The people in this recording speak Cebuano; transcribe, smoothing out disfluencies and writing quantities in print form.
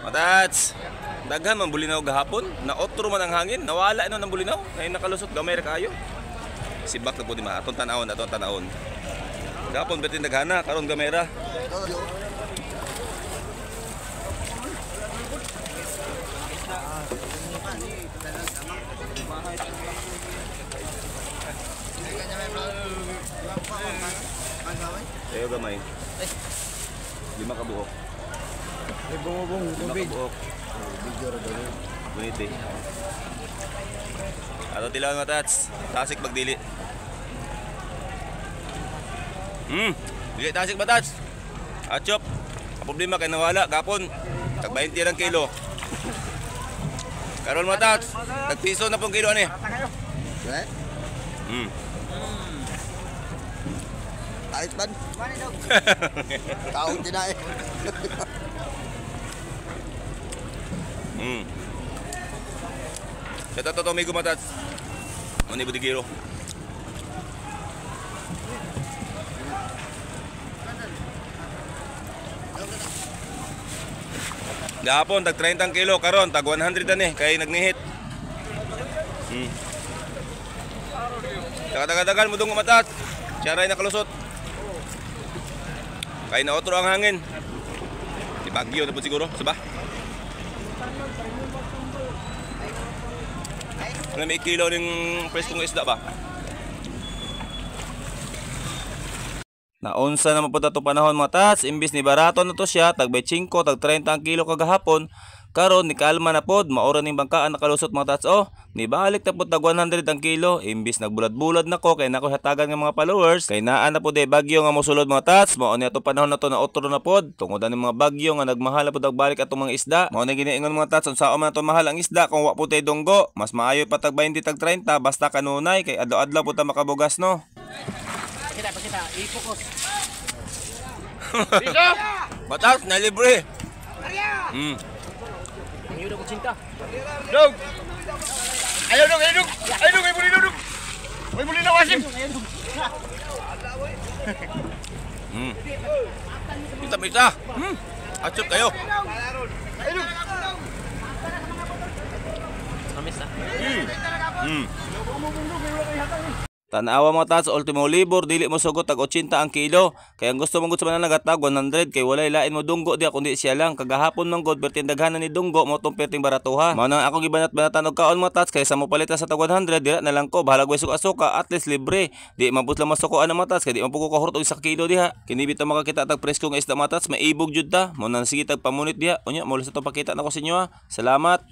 Matats. Daghan man bulinaw gahapon, na otro man ang hangin, nawala no ng bulinaw, ngayon nakalusot gamay ra kaayo. Sibak na po di ma, atong tan-awon, atong tan-awon. Gahapon bertin daghana, karon gamay ra. Ayo gamay. 5 ka buok. Ay bumubong 5 ka buok. Bunite. Ato tilawan matats. Tasik pagdili. Dili tasik matats. Achop. Ang problema kay nawala gapon. Tag 20 ang kilo. Karon matats. Tag piso na pong kilo ani. Kahit man. Taong tinae. Ito to amigo matats. Ano ni budigiro? Gahapon tag 30 kilo, karon tag 100 ani kay nagnihit. Taga-taga-tagal mo dong matats. Siya nakalusot. Kay na otro ang hangin. Di Bagyo na po siguro, sa ba? Ano may kilo ng preskong isda ba? Naunsa naman po tato panahon mga tats, imbis ni barato na to siya, tag 25, tag 30 ang kilo kagahapon, karon ni kalma na pod, maura ning bangkaan nakalusot mga tats oh, ni balik na pod tag 100 ang kilo, imbis nagbulad-bulad na ko kay nako hatagan nga mga followers, kay naa na pod bagyo nga mosulod mga tats, mao ni ato panahon na to na otro na pod, tungod ani mga bagyo nga nagmahal na pod og balik atong mga isda. Mao ni giniingon mga tats, unsaon man ato mahal ang isda kung wa pod tay dunggo, mas maayo pa tag 20 tag 30 basta kanunay kay adlaw-adlaw pod ta makabugas no. Pakita, pakita, i-focus. Dito! Batas, na libre. Ang yun ako cinta. Dog! Ayaw dog, ayaw dog! Ayaw dog, ay bulinaw dog! Ay bulinaw asim! Mita, mita! Atsop kayo! Amis na. Tanawa mga tats, ultimo libor, dili mo sugot tag 80 ang kilo. Kaya ang gusto mong sa mananagat tag 100 kay walay lain mo dunggo diya kundi siya lang. Kagahapon man god perting daghanan ni dunggo mo tong perting baratuha. Mao nang ako gibanat-banatan og kaon mga tats kaysa mo palitan sa tag 100 dira na lang ko bahalag way suka-suka at least libre. Di mabut lang masukoan ang mga tats kay di man pud ko kahurot og 1 kilo diha. Kini bitaw makakita tag presko nga isda mga tats, maibog jud ta. Mao nang sige tag pamunit diha. Unya mo sa to pakita nako sa inyo ha. Salamat.